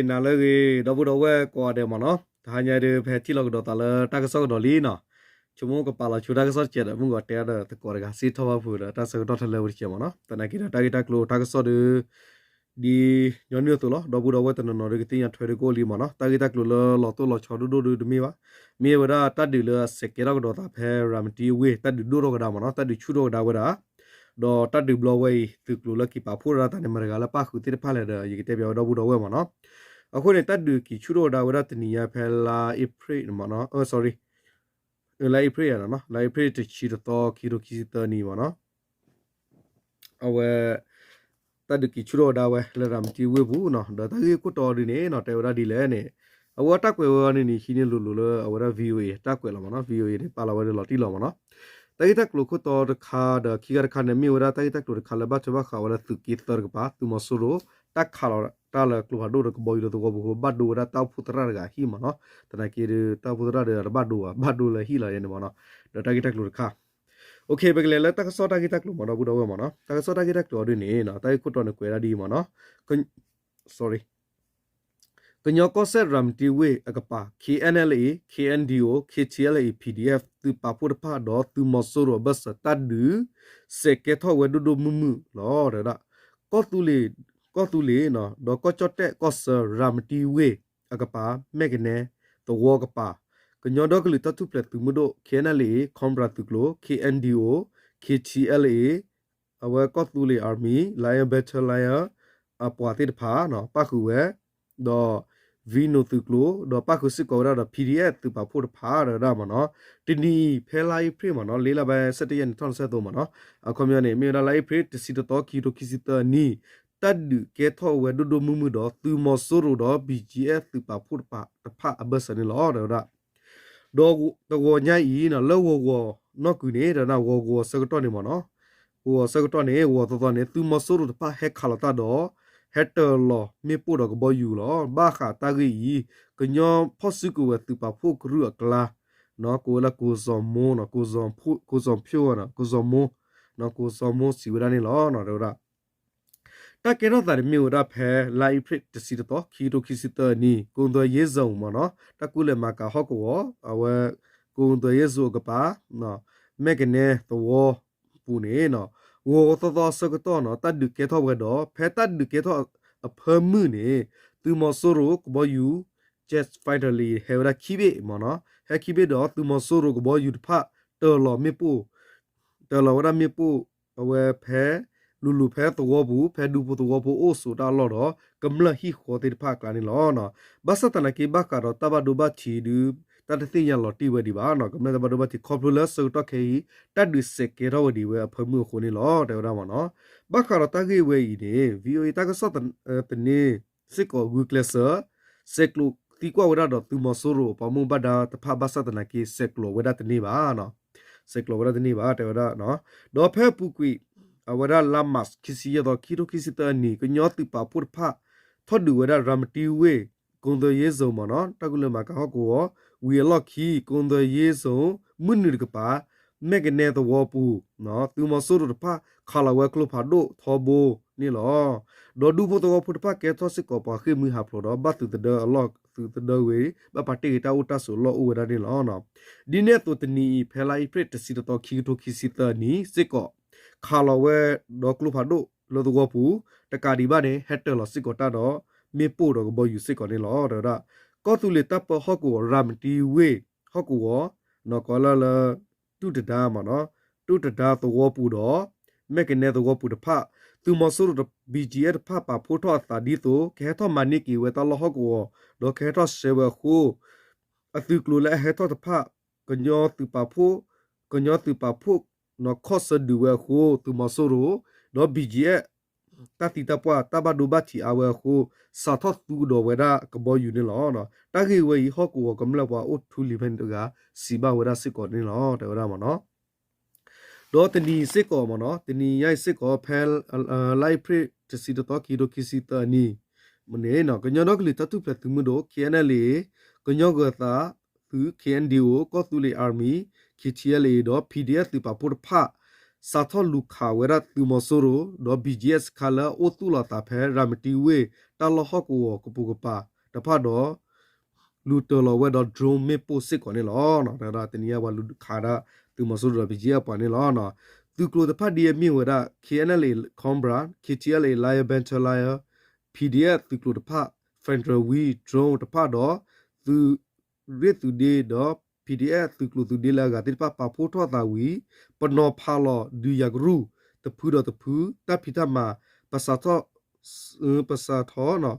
နၤလၢအဂ့ၤ ဒီပုၢ်ဒီဝဲၢ်ကိးဂၤဒဲးမ့ၢ်နီၤ, တဟါညါဒုး ဖဲထံၣ်လိာ်ကဒီးသးလၢတၢ်ကစီၣ်ကဒီးလံနီၤ, ဆိကမိၣ်ကပာ်လီၤဆိတၢ်ကစီၣ်တကဲးဒီး မုၢ်ဂီၤတဲဒီးသကိးတဂၤ စံးထီၣ်ဘၣ်ဖုးဒီးတၢ်ဆၢကတီၢ်ထဲလၢဝဲတကဲးမ့ၢ်နီၤ, သနာ်က့ဒီးတၢ်ဂ့ၢ်တၢ်ကျိၤတၢ်ကစီၣ်ဒုး ဒ်ညီနုၢ်အသိးလီၤ, ဒီပုၢ်ဒီဝဲၢ်တနီၤနီၤဒုးကသ့ၣ်ညါထွဲဒုးကအိၣ်လံမ့ၢ်နီၤ, တၢ်ဂ့ၢ်တၢ်ကျိၤလၢလီၤတိၢ်လီၤဆီဒိၣ်ဒိၣ်ဒုးတမ့ၢ်ဘၣ်, မ့ၢ်ဝဲဒၣ်တၢ်ဒုးလၢအစဲးကဲထီၣ်ကဒီးသးဖဲရၤမတံဝ့ၢ် တၢ်ဒုးဒိၣ်ထီၣ်ကဒါမ့ၢ်နီၤ, တၢ်ဒုးဆူၣ်ထီၣ်ကဒါဝဲဒၣ် ဒီးတၢ်ဒုးဘျီဝဲအံၤ သုးကျိၤလၢက့ၤပာ်ဖှိၣ်ဒၣ်တၢ်န့ၣ် မတၤတဂၤလၢပၣ်ဃုာ်သ့ၣ်တဖၣ်လဲၣ်ဒီး ယကတဲပၠးဝဲဒီပုၢ်ဒီဝဲၢ်မ့ၢ်နီၤ, အဃိန့ၣ် တၢ်ဒုးက့ၤဆူၣ်ထီၣ်ကဒါဝဲဒၣ်တနံၤညါဖဲလါအ့ဖြ့ၣ်မ့ၢ်နီၤ, လါအ့ဖြ့ၣ်ယါနီၤ, လါအ့ဖြ့ၣ်တဆံတသီ ခံကထိခံဆံသၢနံၣ်မ့ၢ်နီၤ အဝဲ တၢ်ဒုးက့ၤဆူၣ်ထီၣ်ဝဲဒၣ်ဝဲလၢရၤမတံဝ့ၢ်ပူၤနီၤ, ဒီးတၢ်ဂ့ၢ်ခိၣ်တီဒုးန့ၣ်နီၤ တဲဝဲဒၣ်ဒ်လဲၣ်န့ၣ်, အဝဲတၢ်ကွဲးဝဲအီၤန့ၣ်န့ၣ် ဟံးန့ၢ်လိၤလိၤလၢအဝဲဒၣ် VOA တၢ်ကွဲးလီၤမ့ၢ်နီၤ, VOA န့ၣ် ပာ်လီၤဝဲဒၣ်လီၤတံၢ်လီၤမ့ၢ်နီၤ, တၢ်ဂ့ၢ်တၢ်ကျိၤခိၣ်တီတခါဒီးခံခါတခါန့ၣ် မ့ၢ်ဝဲဒၣ်တၢ်ဂ့ၢ်တၢ်ကျိၤတခါလၢဘၣ်ထွဲဘၣ်ဃးဝဲလၢသုးက့သၢတကပၤ သုးမီၤစိရိၤ တၢ်ခးလီၤတၢ်လၢကျိဖးဒိၣ်ဒီးကဘီယူၤလၢသဝီပူၤအဃိ ဘၣ်ဒိဝဲဒၣ်တၢ်အိၣ်ဖှိၣ်သရၣ်တဂၤအဟံၣ်မ့ၢ်နီၤ, သနာ်က့ဒီး တၢ်အိၣ်ဖှိၣ်သရၣ်ဒီးတဘၣ်ဒိဘၣ် ဘၣ်ဒိလၢဟံၣ်လီၤယဲန့ၣ်မ့ၢ်နီၤ, ဒီးတၢ်ဂ့ၢ်တၢ်ကျိၤတခါ ပကလဲၤလၢတၢ်ကစီၣ်တၢ်ဂ့ၢ်တၢ်ကျိၤမ့ၢ်ဒီပုၢ်ဒီဝဲၢ်မ့ၢ်နီၤ, တၢ်ဂ့ၢ်ခိၣ်တီန့ၣ်ကွဲးဒၣ်ဒ်အံၤမ့ၢ်နီၤ, ကညီကီၢ်စဲၣ်ရၤမတံဝ့ၢ်အကပၤ KNLA, KNDO, KTLA, PDF သုးပာ်ဖှိၣ်တဖၣ်ဒီးသုးမီၤစိရိၤအဘၢၣ်စၢၤတၢ်ဒုး စဲးကဲထီၣ်ဝဲဒိၣ်ဒိၣ်မုၢ်မုၢ်လီၤ. တဲဝဲဒၣ် ကီၢ်သူလ့ၤ, ကီၢ်သူလ့ၤ ဒီးကီၢ်ကၠီၣ်တဲၣ်ကီၢ်ဆၢ ရၤမတံဝ့ၢ်အကပၤ မဲၢ်ကနဲသဝီကပၤ ကညီဒီကလုာ်တၢ်ထူၣ်ဖျဲးသုးမုၢ်ဒိၣ် KNLA, Cobra သုးကျိၤ KNDO, KTLA အဝဲကီၢ်သူလ့ၤ Army, Lion Battalion အပှၤသ့ၣ်တဖၣ် ပၣ်ဃုာ်ဝဲ ဒီး Venom သုးကျိၤ ဒီးပၣ်ဃုာ်စ့ၢ်ကီးဝဲဒၣ်ဒီး PDF သုးပာ်ဖှိၣ်တဖၣ် တဲဝဲဒၣ်မ့ၢ်နီၤ, တနံၤအံၤဖဲလါအ့ဖြ့ၣ်မ့ၢ်နီၤ လ့လါဘဲ ဆၢတယဲၢ် နံၣ်ထီၣ်နဆၢသိးမ့ၢ်နီၤ, အခီပညီန့ၣ် မ့ၢ်ဝဲဒၣ်လါအ့ဖြ့ၣ် တဆံတသီ ခံကထိခံဆံသၢနံၣ် တၢ်ဒုးကဲထီၣ်ဝဲဒိၣ်ဒိၣ်မုၢ်မုၢ်ဒီး သုးမီၤစိရိၤဒီး BGF သုးပာ်ဖှိၣ်တဖၣ်အဘၢၣ်စၢၤန့ၣ်လီၤ တဲဝဲဒၣ် ဒီးတဂီၤညါအံၤ လၢဂီၤဂီၤနီၢ်ကုၤန့ၣ် တဲဝဲဒၣ် ဂီၤဂီၤဆၢကတီၢ်န့ၣ်မ့ၢ်နီၤ, ဂီၤဂီၤဆၢကတီၢ်န့ၣ် ဂီၤသီသီန့ၣ် သုးမီၤစိရိၤတဖၣ်ဟဲခးလီၤတၢ်ဒီး ဟဲတၢၤလီၤမ့ၣ်ပိၢ်ဒီးကဘီယူၤလီၤ. ဘၣ်ဃးတၢ်ဂ့ၢ်အံၤ ကညီဖီၣ်စုကဝဲၤသုးပာ်ဖှိၣ်ကရူၢ်အကျါ ကိးဝဲလၢကိၢ်စီၤမိၢ်, ကိၢ်စီၤဖၠိၣ်, ကိၢ်စီၤမိၢ်, ကိၢ်စီၤမိၢ်စံးဝဲဒၣ်န့ၣ်လီၤ တဲဝဲဒၣ် တၢ်ကဲထီၣ်သးန့ၣ်မ့ၢ်ဝဲဒၣ်ဖဲ လါအ့ဖြ့ၣ်တဆံတသီ ခံကထိခံဆံသၢနံၣ် ကိၣ်သွဲယ့ၣ်စိၤမ့ၢ်နီၤ တၢ်ကူၣ်လဲၤမၤကၤဟီၣ်ကဝီၤ အဝဲ ကိၣ်သွဲယ့ၣ်စိၤအကပၤ မဲၢ်ကနဲသဝီပူၤန့ၣ် ဂီၤသီသီအဆၢကတီၢ်နီၤ တၢ်ဒုးကဲထီၣ်ဝဲဒီး ဖဲတၢ်ဒုးကဲထီၣ်အဖၢမုၢ်န့ၣ် သုးမီၤစိရိၤကဘီယူၤ Jet Fighter လၢဟဲဝဲဒၣ်ခံဘ့ၣ်မ့ၢ်နီၤ ဟဲခံဘ့ၣ်ဒီး သုးမီၤစိရိၤကဘီယူၤတဖၣ် တၢၤလီၤမ့ၣ်ပိၢ် တၢၤလီၤဝဲဒၣ်မ့ၣ်ပိၢ် အဝဲဖဲ လူၤလူၤဖဲသဝီပူၤ ဖဲဒူဖိသဝီဖိအိၣ်ဆိးတၢ်အလီၢ်ဒီး ကမျၢၢ်ဟံၣ်ဃီသ့ၣ်တဖၣ်အကျါန့ၣ်လီၤ. ဘၣ်ဆၣ်သနာ်က့ဘၣ်ဃးဒီးတၢ်ဘၣ်ဒိဘၣ်ထံးဒုး တၢ်တသ့ၣ်ညါလီၤတံၢ်ဝဲဒံးဘၣ် ကမျၢၢ်တၢ်ဘၣ်ဒိဘၣ်ထံးခီဖျိလၢဆၢကတီၢ်ခဲအံၤ တၢ်ဒုးစဲးကဲထီၣ်ဝဲဒံးဝဲအဖၢမုၢ်အဃိန့ၣ်လီၤ တဲဝဲဒၣ်မ့ၢ်နီၤ. ဘၣ်ဃးဒီးတၢ်ဂ့ၢ်ဝဲအံၤန့ၣ် VOA တၢ်ကစီၣ်သန့စ့ၢ်ကီးဂုာ်ကျဲးစၢး ဆဲးကျိးသံကွၢ်ဝဲဒၣ်ဒီးသုးမီၤစိရိၤအပှၤမူဘၣ်ဒါတဖၣ်ဘၣ်ဆၣ်သနာ်က့ ဆဲးကျိးဝဲဒၣ်တန့ၢ်ဘၣ် ဆဲးကျိးဝဲဒၣ်တန့ၢ်ဘၣ် တဲဝဲဒၣ် ဒီးဖဲအပူၤကွံာ် အဝဲဒၣ်လါမး ခံဆံယဲၢ်သီ ခံကထိခံဆံသၢနံၣ် ကညီသုးပာ်ဖှိၣ်တဖၣ် ထီၣ်ဒုးဝဲဒၣ်ရၤမတံဝ့ၢ် ကိၣ်သွဲယ့ၣ်စိၤမ့ၢ်နီၤ တၢ်ကူၣ်လဲၤမၤကၤဟီၣ်ကဝီၤ ဝံၤအလီၢ်ခံ ကိၣ်သွဲယ့ၣ်စိၤ မုၢ်နုာ်တကပၤ မဲၢ်ကနဲသဝီပူၤ သုးမီၤစိရိၤတဖၣ် ခးလီၤဝဲကျိဖးဒိၣ်ထီဘိန့ၣ်လီၤ. ဒီးဒူဖိသဝီဖိတဖၣ်ကဲထီၣ်စ့ၢ်ကီးပှၤဃ့ၢ်မှံဟးဖျိးဒီး ဘၣ်သုးသဒၢအလီၢ်သုးသဒၢဝံၤ ဘၣ်ပာ်တ့ၢ်ဂ့ၤတၢ်အိၣ်တၢ်ဆိးလီၢ်အိၣ်ဝဲဒၣ်န့ၣ်လီၤ. ဒ်န့ၣ်အသိးတနံၤအံၤ ဖဲလါအ့ဖြ့ၣ် တဆံတသီ ခံကထိခံဆံသၢနံၣ်စ့ၢ်ကီး ခးလီၤဝဲဒီးကျိဖးဒိၣ်လၢသဝီပူၤ တကးဒံးဘၣ်န့ၣ် ဟဲတၢၤလီၤစ့ၢ်ကီးတၢ်ဒီး မ့ၣ်ပိၢ်ဒီးကဘီယူၤစ့ၢ်ကီးန့ၣ်လီၤ တဲဝဲဒၣ်. ကီၢ်သူလ့ၤတၢ်ပၢဟီၣ်ကဝီၤ ရၤမတံဝ့ၢ်ဟီၣ်ကဝီၤ နီၢ်ကီၢ်လၢလၢ တူၢ်တဒါမ့ၢ်နီၤ တူၢ်တဒါသဝီပူၤဒီး မဲၢ်ကနဲသဝီပူၤတဖၣ် သုးမီၤစိရိၤ BGF တဖၣ်ပာ်ဖှိၣ်ထီၣ်အသးဒ်သိး ကဟဲထီၣ်မၤန့ၢ်က့ၤဝဲတၢ်လီၢ်ဟီၣ်ကဝီၤ ဒီးကဟဲထီၣ်ရှဲဝဲအဃိ အသုးကျိၤလၢအဟဲထီၣ်တဖၣ် ကညီသုးပာ်ဖှိၣ် ကညီသုးပာ်ဖှိၣ် နီၢ်ခီၣ်ဆၢဒုးဝဲအဃိ သုးမီၤစိရိၤ ဒီး BGF တၢ်သံတၢ်ပှၢ်တၢ်ဘၣ်ဒိဘၣ်ထံးအါဝဲအဃိ စးထီၣ်သူဒီးဝဲဒၣ်ကဘီယူၤန့ၣ်လီၤ. တၢ်ဂ့ၢ်ဝဲအံၤ ဟီၣ်ကဝီၤကမျၢၢ်ပှၤအိၣ်ထူလံၤဖဲန့ၣ်တဂၤ စံးဘၣ်ဝဲဒၣ်စ့ၢ်ကီးန့ၣ်လီၤ တဲဝဲဒၣ်မ့ၢ်နီၤ. ဒီးတနံၤစ့ၢ်ကီးမ့ၢ်နီၤ တနံၤညါအံၤစ့ၢ်ကီး ဖဲလါအ့ဖြ့ၣ် တဆံတသီ ခံကထိခံဆံသၢနံၣ်န့ၣ် ကညီဒီကလုာ်တၢ်ထူၣ်ဖျဲးသုးမုၢ်ဒိၣ် KNLA ကညီဂၢၤသးသုး KNDO ကီၢ်သူလ့ၤ Army KTLA ဒီး PDF သုးပာ်ဖှိၣ်တဖၣ် စးထီၣ်လူၤခးဝဲဒၣ်သုးမီၤစိရိၤ ဒီး ဘီၣ်ကၠံၣ်အၣ်စခါလၢအအိၣ်သူၣ်လီၤအသးဖဲရၤမတံဝ့ၢ် တၢ်လီၢ်ဟီၣ်ကဝီၤကပိာ်ကပၤတဖၣ်ဒီး လူၤတၢၤလီၤဝဲဒီး drone မ့ၣ်ပိၢ်စ့ၢ်ကီးန့ၣ်လီၤ. တနံၤညါပှၤလူၤခးဒၣ်သုးမီၤစိရိၤဒီး ဘီၣ်ကၠံၣ်အၣ်ပှၤန့ၣ်လီၤ. သုးကျိၤတဖၣ်ဒ်အမ့ၢ်ဝဲဒၣ် ခ့ၣ်အဲၣ်အဲၣ်လ်အ့ Cobra, ခ့ၣ်ထံၣ်အဲၣ်လ်အ့ Lion Battalion, PDF သုးကျိၤတဖၣ် Federal Wings drone တဖၣ်ဒီး သုးရ့ၣ်သုးဒ့ဒီး PDF သုးကျိၤသုးဒ့လၢအဂၤသ့ၣ်တဖၣ် ပာ်ဖှိၣ်ထီၣ်သးဝံၤ ပနီၤဖးလီၤဒုးယၤကရူၢ် တဖုဒီးတဖု တၢ်ဖံးတၢ်မၤ ပစးထီၣ် ပစးထီၣ်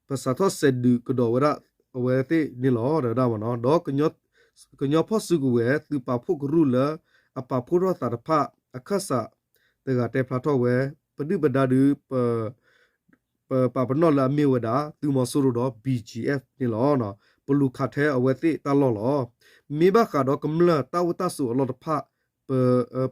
ပစးထီၣ်စဲးဒုးကဒီးဝဲဒၣ်အဝဲသ့ၣ်န့ၣ်လီၤ တဲဝဲဒၣ်မ့ၢ်နီၤ. ဒီးကညီဖီၣ်စုကဝဲၤ သုးပာ်ဖှိၣ်ကရူၢ်လၢအပာ်ဖှိၣ်ထီၣ်သးတဖၣ် အခၢၣ်စးတဂၤတဲဖျါထီၣ်ဝဲ ပဒုၣ်ပဒါဒုး ပပာ်ပနီၣ်လၢအမ့ၢ်ဝဲဒၣ် သုးမီၤစိရိၤဒီး ဘီၣ်ကၠံၣ်အၣ်န့ၣ်လီၤ. ပလူၤခးထဲအဝဲသ့ၣ်တၢ်လီၢ်လီၤ. မ့ၢ်ဘၣ်ဃးဒီးကမျၢၢ်တၢ်အိၣ်တၢ်ဆိးအလီၢ်တဖၣ်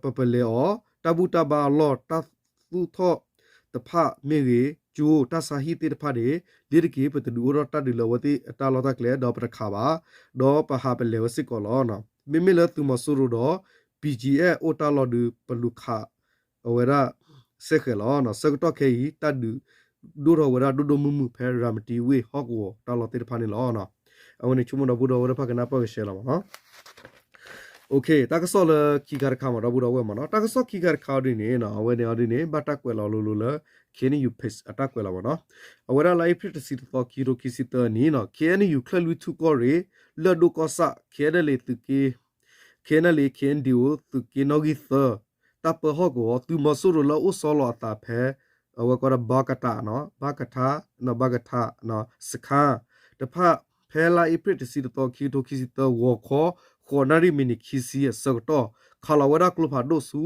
ပ ပပလဲၤအီၤ တၢ်ဘူၣ်တၢ်ဘါအလီၢ် တၢ်သူၣ်ထီၣ်တဖၣ်မ့ၢ်ဂ့ၤ ကၠိတၢ်ဆါဟံၣ်သ့ၣ်တဖၣ်န့ၣ် လ့ၤတက့ၤ ပတဒုးအိၣ်ထီၣ်တၢ်ဒုးလၢအဝဲသ့ၣ်အတၢ်လီၢ်တၢ်ကျဲ ဒီးပတခးဘၣ် ဒီးပဟးပလဲၤဝဲစ့ၢ်ကီးလီၤ. မ့မ့ၢ်လၢသုးမီၤစိရိၤဒီး ဘီၣ်ကၠံၣ်အၣ်အိၣ်တၢ်လီၢ်ဒုး ပလူၤခးအဝဲဒၣ်စ့ၢ်ကီးလီၤ. ဆၢကတီၢ်ခဲအံၤ တၢ်ဒုးဒိၣ်ထီၣ်ဝဲဒၣ်ဒိၣ်ဒိၣ်မုၢ်မုၢ်ဖဲရၤမတံဝ့ၢ်ဟီၣ်ကဝီၤတၢ်လီၢ်သ့ၣ်တဖၣ်န့ၣ်လီၤ. အဝဲန့ၣ်ဆိကမိၣ်ဒီပုၢ်ဒီဝဲၢ်တဖၣ်ကနၢ်ပၢၢ်ကဆှဲလီၤမ့ၢ်နီၤ. တၢ်ကစီၣ်လၢခံခါတခါမ့ၢ်ဒီပုၢ်ဒီဝဲၢ်မ့ၢ်နီၤ. တၢ်ကစီၣ်ခံခါတခါအီၤဒ်န့ၣ် အဝဲန့ၣ်အီၤဒ်န့ၣ် ဘၣ်တၢ်ကွဲးလီၤလိၤလိၤလၢ KNU page အတၢ်ကွဲးလီၤမ့ၢ်နီၤ. အဝဲဒၣ်လါအ့ဖြ့ၣ်တဆံတသီ ခံကထိခံဆံသၢနံၣ်နီၤ KNU ကၠဲၢ်လွံၢ်ထူၣ်ကီၢ်ရ့ၣ် လၢၢ်ဒိၣ်ကီၢ်ဆၣ် KNLA သုးက့ KNLA KNDO သုးက့နီၣ်ဂံၢ်သၢ တၢ်ပၢဟီၣ်ကဝီၤ သုးမီၤစိရိၤလၢအအိၣ်ဆီလီၤအသးဖဲ အဝဲကီးဒီး ဘီကတးနီၤ ဘီကထါ ဘီကထါ စခါ တဖၣ် ဖဲလါအ့ဖြ့ၣ်တဆံတသီ ခံကထိခံဆံသၢ ဂီၤခီ ဃိးနၣ်ရံၣ်မံးနံးခံဆံအဆၢကတီၢ် ခးလီၤဝဲဒၣ်ကျိဖးဒိၣ်ဆူ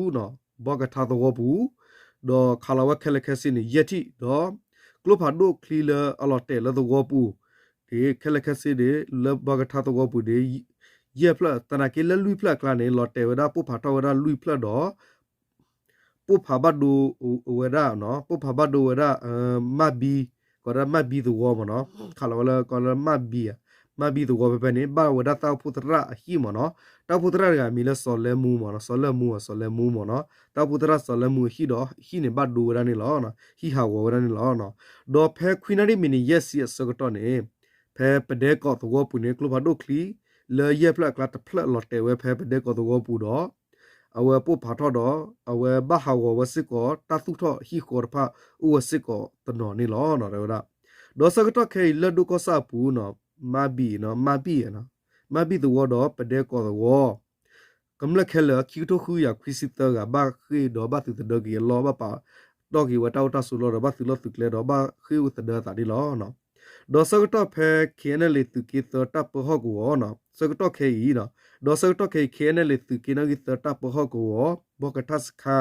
ဘီကထါသဝီပူၤ ဒီးခးလီၤဝဲခဲလၢာ်ခဲဆ့န့ၣ် ယဲၢ်ထံၣ် ဒီး ကျိဖးဒိၣ်ချံလၢအလီၤတဲာ်လၢသဝီပူၤ န့ၣ် ခဲလၢာ်ခဲဆ့န့ၣ် လၢဘီကထါသဝီပူၤန့ၣ် ယဲၢ်ဖျၢၣ် သနာ်က့လၢလွံၢ်ဖျၢၣ်အကျါန့ၣ် လီၤတဲာ်ဝဲဒၣ်ပိၢ်ဖးထီၣ်ဝဲဒၣ်လွံၢ်ဖျၢၣ်ဒီး ပိၢ်ဖးဘၣ်ဒိဝဲဒၣ် ပိၢ်ဖးဘၣ်ဒိဝဲဒၣ် မၣ်ဘံ ကီးဒၣ်မၣ်ဘံသဝီမ့ၢ်နီၤ ခးလီၤဝဲလၢကီးလၢမၣ်ဘံ မၣ်ဘံသဝီဖဲဖဲန့ၣ် ဘၣ်ဝဲဒၣ်တၢ်အိၣ်ဖှိၣ်သရၣ်အဟံၣ်မ့ၢ်နီၤ တၢ်အိၣ်ဖှိၣ်သရၣ်တဂၤမံၤလၢစီၤလဲမူမ့ၢ်နီၤ စီၤလဲမူ စီၤလဲမူမ့ၢ်နီၤ တၢ်အိၣ်ဖှိၣ်သရၣ်စီၤလဲမူအဟံၣ်ဒီး ဟံၣ်န့ၣ်ဘၣ်ဒိဝဲဒၣ်န့ၣ်လီၤ ဟံၣ်ဟးဂီၤဝဲဒၣ်န့ၣ်လီၤ ဒီးဖဲခွံနၣ်ရံၣ်မံးနံးယဲၢ်ဆံအဆၢကတီၢ်န့ၣ် ဖဲပဒဲကီးသဝီပူၤန့ၣ် ကျိဖးဒိၣ်ချံ လၢယဲၢ်ဖျၢၣ်အကျါတဖျၢၣ်လီၤတဲာ်ဝဲဖဲပဒဲကီးသဝီပူၤဒီး အဝဲပိၢ်ဖးထီၣ်ဒီး အဝဲဘၣ်ဟးဂီၤဝဲစ့ၢ်ကီး တၢ်သူၣ်ထီၣ်ဟံၣ်ဃီတဖၣ်အိၣ်ဝဲစ့ၢ်ကီးတနီၤန့ၣ်လီၤ တဲဝဲဒၣ် ဒီးဆၢကတီၢ်ခဲအံၤလၢၢ်ဒိၣ်ကီၢ်ဆၣ်အပူၤနီၤ မၣ်ဘံ မၣ်ဘံ မၣ်ဘံသဝီဒီးပဒဲကီးသဝီ ကမျၢၢ်ခဲလၢာ် ခံကထိဃုကယၤခွံဆံသၢဂၤ ဘၣ်ဃ့ၢ်ဒီးဘၣ်သုးသဒၢက့ၤအလီၢ် ဘၣ်ပာ်တီၢ်က့ၤဝဲတၢ်အိၣ်တၢ်ဆိးလီၢ်ဒီးဘၣ်သုးလီၢ်သုးကျဲဒီးဘၣ်ဃ့ၢ်အိၣ်သဒၢအသးန့ၣ်လီၤ ဒီးဆၢကတီၢ်ဖဲ KNLA သုးက့သၢတၢ်ပၢဟီၣ်ကဝီၤနီၤ ဆၢကတီၢ်ခဲအံၤနီၤ ဒီးဆၢကတီၢ်ခဲအံၤ KNLA သုးက့နီၣ်ဂံၢ်သၢတၢ်ပၢဟီၣ်ကဝီၤ ဘီကထၣ်စခါ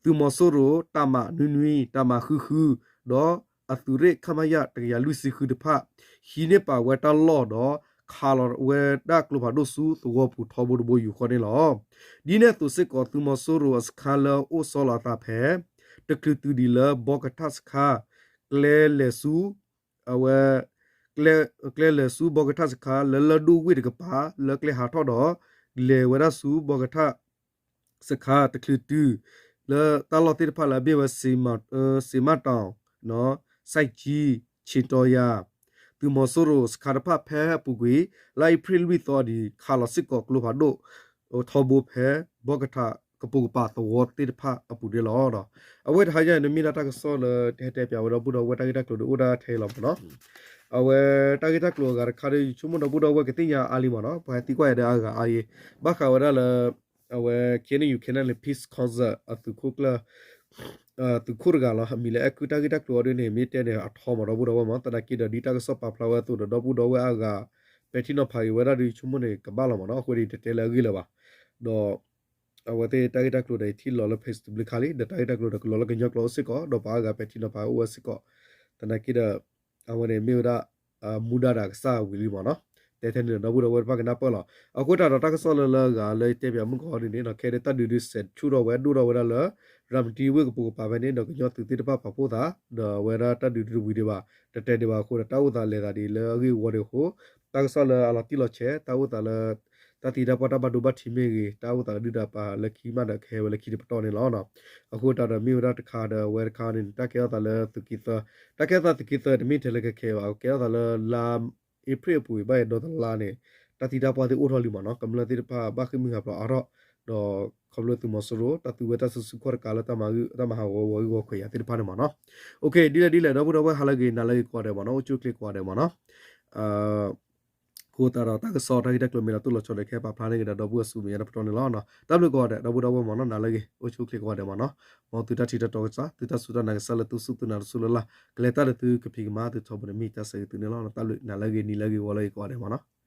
သုးမီၤစိရိၤ တၢ်မၤနွံနွံ တၢ်မၤဃုဃု ဒီးအသုးရ့ၣ် ခမရ တကယၤလွံၢ်ဆံဃုတဖၣ် ဟံးန့ၢ်ပာ်ဝဲတၢ်လီၢ်ဒီး ခးလီၤဝဲဒၣ်ကျိဖးဒိၣ်ဆူသဝီပူၤထီဘိတဘိယူၢ်ဃီန့ၣ်လီၤ. ဒ်န့ၣ်အသိးစ့ၢ်ကီး သုးမီၤစိရိၤအစခါလၢအအိၣ်ဆီလီၤအသးဖဲ တချုးတုၤဒံးလၢဘီကထၣ်စခါ ကျဲလဲၤဆူ အဝဲ ကျဲ ကျဲလဲၤဆူဘီကထၣ်စခါလၢလၢၢ်ဒိၣ်ဝ့ၢ်တကပၤ လၢကျဲဟးထီၣ်ဒီး လဲၤဝဲဒၣ်ဆူဘီကထၣ် စခါတချုးတုၤ လၢတၢ်လီၢ်သ့ၣ်တဖၣ်လၢအမ့ၢ်ဝဲ စ့မးတီၤ စဲးကၠံ ဆ့ၣ်တီယၤ သုးမီၤစိရိၤစခါတဖၣ်ဖဲအပူၤကွံာ် လါအ့ဖြ့ၣ်လွံၢ်သီအနံၤ ခးလီၤစ့ၢ်ကီးကျိဖးဒိၣ် ထီဘိဖဲ ဘီကထၣ်ကပိာ်ကပၤသဝီသ့ၣ်တဖၣ်အပူၤန့ၣ်လီၤ. အဝဲတဟါညါန့ၣ် မ့ၢ်ဒၣ်တၢ်ကစီၣ်လၢ ဟဲတဲပၠးဝဲဒီပုၢ်ဒီဝဲၢ်တၢ်ဂ့ၢ်တၢ်ကျိၤဒီးအိၣ်ဒၣ်ထဲအံၤလီၤမ့ၢ်နီၤ. အဝဲတၢ်ဂ့ၢ်တၢ်ကျိၤအဂၤတခါဒီး ယဆိကမိၣ်ဒီပုၢ်ဒီဝဲၢ်ကသ့ၣ်ညါအါလံမ့ၢ်နီၤ, ပှၤဟဲသံကွၢ်ယၤဒီးအါဂၤအါအံၤ, ဘၣ်ဃးဝဲဒၣ်လၢ အဝဲ KNU KNLA Peace Council အသုးခိၣ်ကျၢၢ် သုးခိၣ်တဂၤလီၤ. အမံၤလၢအဲၣ်ကုၢ်တၢ်ဂ့ၢ်တၢ်ကျိၤအီၤဒ်န့ၣ် မ့ၢ်တဲန့ၣ်အထီမ့ၢ်ဒီပုၢ်ဒီဝဲၢ်မ့ၢ်နီၤ, သနာ်က့ဒီးဒ်တၢ်ကစီၣ်ပာ်ဖျါဝဲအသိးဒီး ဒီပုၢ်ဒီဝဲၢ်အါဂၤ ပဲာ်ထံနီၤဖးက့ၤဝဲဒၣ်ဒီး ယဆိကမိၣ်န့ၣ် ကဘၣ်လီၤမ့ၢ်နီၤ, အဃိန့ၣ် တတဲလၢအဂ့ၢ်လၢၤဘၣ်. ဒီး အဝဲသ့ၣ်တၢ်ဂ့ၢ်တၢ်ကျိၤဒီး ယထံၣ်လီၤလၢ page တဘျုးခါလံ, ဒီးတၢ်ဂ့ၢ်တၢ်ကျိၤဒီးကလီၤလၢကညီကျိာ်အိၣ်စ့ၢ်ကီး, ဒီးပှၤအါဂၤပဲာ်ထံနီၤဖးအိၣ်ဝဲစ့ၢ်ကီး, သနာ်က့ဒီး အဝဲန့ၣ်မ့ၢ်ဝဲဒၣ် မူဒါဒီးအကစၢ်ဝံၤလံမ့ၢ်နီၤ, တဲထဲန့ၣ်ဒီး ဒီပုၢ်ဒီဝဲၢ်တဖၣ်ကနၢ်ပၢၢ်လီၤ. အဃိသတးဒီးတၢ်ကစီၣ်လၢလၢအဂၤလၢယတဲပၠးမုၢ်ကီၢ်ဒ်န့ၣ်နီၤ, ခဲဒၣ်တၢ်ဒုးဒုးစဲးဆူၣ်ထီၣ်ဝဲဒိၣ်ထီၣ်ဝဲဒၣ်လၢ ရၤမတံဝ့ၢ်ကပိာ်ကပၤဖဲန့ၣ် ဒီးကညီသုးသ့ၣ်တဖၣ်ပာ်ဖှိၣ်သး ဒီးအဝဲဒၣ်တၢ်ဒုးတဝံၤဒံးဘၣ်, တတဲဒံးဘၣ်အဃိဒီး တၢ်အိၣ်သးလဲၤသးဒ်လၢအဂ့ၢ်အဝီဒံးအဃိ, တၢ်ကစီၣ်လၢအလီၤတံၢ်လီၤဆဲး တၢ်အိၣ်သးလၢ တၢ်သံတၢ်ပှၢ်တၢ်ဘၣ်ဒိဘၣ်ထံးမ့ၢ်ဂ့ၤ, တၢ်အိၣ်သးလၢဒုၣ်ဒါပၤလၢခံမးဒီး ကဟဲဝဲလၢခံတပတီၢ်န့ၣ်လီၤ. အဃိသတးဒီး မ့ၢ်ဝဲဒၣ်တခါဒီး အဝဲတခါန့ၣ် တၢ်ကဲထီၣ်သးလၢသုးက့သၢ, တၢ်ကဲထီၣ်သးသုးက့သၢတမ့ၢ်ထဲလၢခဲခဲဘၣ်, ကဲထီၣ်သးလၢလါအ့ဖြ့ၣ်အပူၤအံၤ ဘၣ်ယဲဒီတလါန့ၣ် တၢ်သံတၢ်ပှၢ်သ့ၣ်အိၣ်ထီၣ်လံမ့ၢ်နီၤ, ကမျၢၢ်သ့ၣ်တဖၣ်ဘၣ်ဃ့ၢ်မှံဟးဖျိးအါထီၣ်, ဒီးခီဖျိသုးမီၤစိရိၤ တၢ်သူဝဲတၢ်စုဆူၣ်ခီၣ်တကးလၢတၢ်မၤဂ့ၢ် တၢ်မၤဟးဂီၤဝီၤဂ့ၢ်ဝီၤခွဲးယာ်သ့ၣ်တဖၣ်န့ၣ်မ့ၢ်နီၤ. ဒ်လဲၣ်ဒ်လဲၣ် ဒီပုၢ်ဒီဝဲၢ် ဟါလၢအဂ့ၤ နၤလၢအဂ့ၤကိးဂၤဒဲးမ့ၢ်နီၤ, အိၣ်ဆူၣ်အိၣ်ချ့ကိးဂၤဒဲးမ့ၢ်နီၤ. အဃိသတးဒီး တၢ်ကစီၣ်တၢ်ဂ့ၢ်တၢ်ကျိၤမ့ၢ်လီၤတိၢ်လီၤဆီဒီး ကဟဲပာ်ဖျါန့ၢ်က့ၤဒီး ဒီပုၢ်ဝဲၢ်ဆူမဲာ်ညါတပတီၢ်န့ၣ်လီၤ. တၢ်ဘျုးကိးဂၤဒဲး ဒီပုၢ်ဒီဝဲၢ်မ့ၢ်နီၤ, နၤလၢအဂ့ၤ အိၣ်ဆူၣ်အိၣ်ချ့ကိးဂၤဒဲးမ့ၢ်နီၤ. မ်သုတၢ်ထံၣ်တၢ်တီကစၢ် သုတၢ်စူၢ်တၢ်နာ်ကစၢ်လၢသုစူၢ်သုနာ်တစူၢ်လၢ်လၢ် ကလဲၤတၢ်ဒီးသုကဖံးကမၤသုထီဘိန့ၣ် မ့ၢ်တၢ်ဆၢဂ့ၤသုန့ၣ်လီၤ. တၢ်ဘျုး နၤလၢအဂ့ၤ နၤလၢအဂ့ၤ ဂီၤလၢအဂ့ၤကိးဂၤဒဲးမ့ၢ်နီၤ.